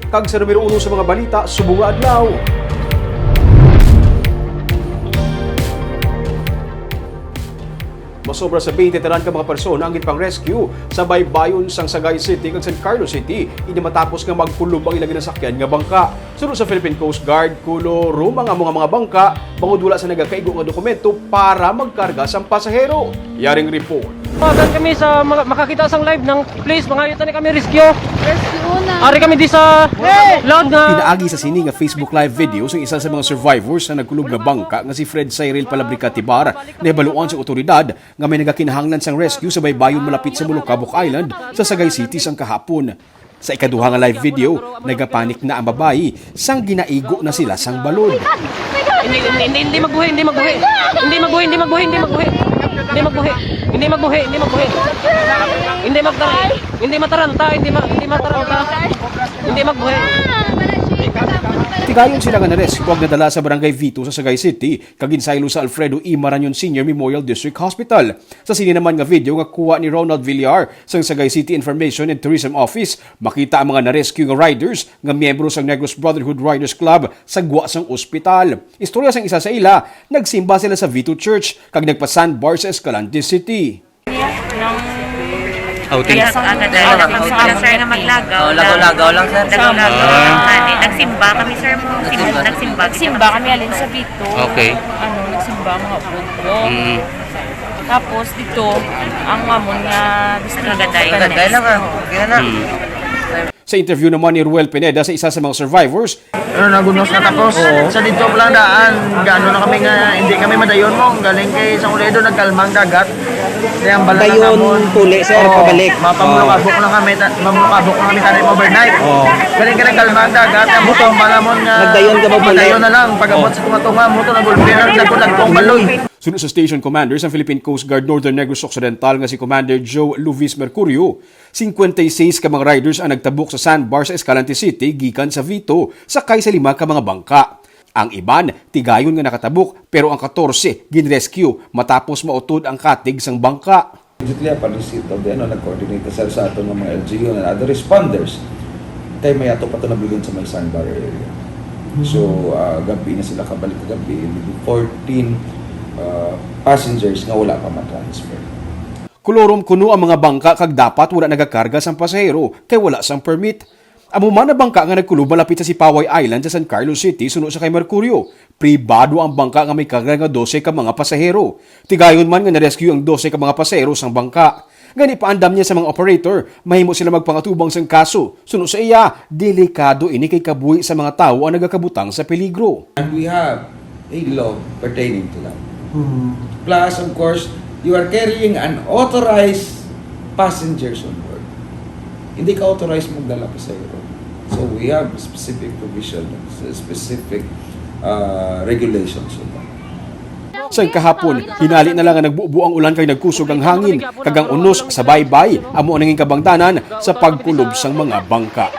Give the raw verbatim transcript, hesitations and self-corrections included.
Kag sa numero uno sa mga balita subong nga adlaw, masobra sa twenty tanan ka mga persona ang ginpang-rescue sa baybayon sang Sagay City kag San Carlos City, ini matapos nga magkulob ang ila ginasakyan nga bangka. Suno sa Philippine Coast Guard, kulorom ang amo nga mga bangka bangod wala sa nagakaigo nga dokumento para magkarga sang pasahero. Yaring report. Tawagan kami sa mga makakita sang live ng place, mangayo tani kami rescue. Rescue na. Ari kami di sa loud nga. Pinaagi sa sini nga Facebook Live video sang isa sa mga survivors sa nagkulob nga bangka nga si Fred Cyril Palabrica Tibar, nahibaluan sa otoridad nga may nagakinahanglan sang rescue sa baybayon malapit sa Molokabok Island sa Sagay City sang kahapon. Sa ikaduha nga live video, nagapanik na ang babayi sang ginaigo na sila sang balod. Hindi, hindi, hindi, hindi magbuhi, hindi magbuhi. Hindi magbuhi, hindi magbuhi, hindi magbuhi. Hindi magbuhi, hindi magbuhi, hindi magbuhi. Hindi magbuhi, hindi magbuhi. Hindi magbuhi. Hindi mataranta, hindi ma-, hindi mataranta. Hindi magbuhi. Tigayon sila nga nareskwag nadala sa Barangay Vito sa Sagay City, kag ginsaylo sa Alfredo E. Marañon Senior Memorial District Hospital. Sa sini naman nga video nga kuha ni Ronald Villar sang Sagay City Information and Tourism Office, makita ang mga na-rescue nga riders nga miyembro sang Negros Brotherhood Riders Club sa gwa sang ospital. Istorya sang isa sa ila, nagsimba sila sa Vito Church kag nagpa-sandbar sa Escalante City. Ng Outing. Yes, ang Agad, agad, agad, agad, sir, nga maglagaw Oh, lagaw-lagaw lang, sir. Lagaw-lagaw Ah. lang. Nagsimba kami, sir, mo. Nagsimba. Nagsimba. Nagsimba kami, alin sa Vito. Okay. Ano, nagsimba mga puto. Mm. Tapos dito, ang amon nga distrito. Kagaday. Kagaday lang, ah. Okay na na. Mm. Sa interview naman ni Ruel Pineda sa isa sa mga survivors, Ano, nagunos na tapos. Sa dito pa lang daan, gaano na kami nga, hindi kami madayon mo. Galing kay San Oledo, nagkalma ang dagat. Kaya ang bala Dayon namon. Puli, sir, Oo, pabalik. Mapamulukabok lang kami, ta-, mamulukabok lang kami tayo overnight. Oo. Galing kay nagkalma ang dagat, ang buto ang bala mo nga Nagdayon ka mo puli. Madayon na lang, pag-abot Oo. Sa tunga-tunga mo, ito nagulpi na, nagulagpong baloy. Suno sa station commander sang Philippine Coast Guard Northern Negros Occidental nga si Commander Joe Luvis Mercurio, cincuenta y seis ka mga riders ang nagtabok sa sandbar sa Escalante City gikan sa Vito, sakay sa lima ka mga bangka. Ang iban, tigayon nga nakatabok, pero ang katorse ginrescue matapos mautod ang katig sang bangka. Immediately upon receipt of the, ano, nag-coordinate na sila sa aton nga mga L G U and other responders. Kay may ato pa to nabilin sa may sandbar area. So, ah, gabi na sila kabalik kagabi, with fourteen, ah, passengers nga wala pa ma-transfer. Kulorom kuno ang mga bangka kag dapat wala nagakarga sang pasahero kay wala sang permit. Amo man ang bangka nga nagkulob malapit sa Sipaway Island sa San Carlos City, suno sa kay Mercurio. Pribado ang bangka nga may karga nga dose ka mga pasahero. Tigayon man nga na-rescue ang dose ka mga pasahero sang bangka. Gani, paandam niya sa mga operator, mahimo sila magpangatubang sang kaso. Suno sa iya, delikado ini kay kabuhi sa mga tawo ang nagakabutang sa peligro. And we have a law pertaining to that. Hmm. Plus, of course, you are carrying unauthorized passengers on board. Hindi ka authorized magdala pasahero. So, we have specific provision, specific, uh, regulations on that. Sa kahapon, hinali na lang nga nagbubo ang ulan kag nagkusog ang hangin, kag ang unos sa baybay amo ang nangin kabangdanan sa pagkulob sang mga bangka.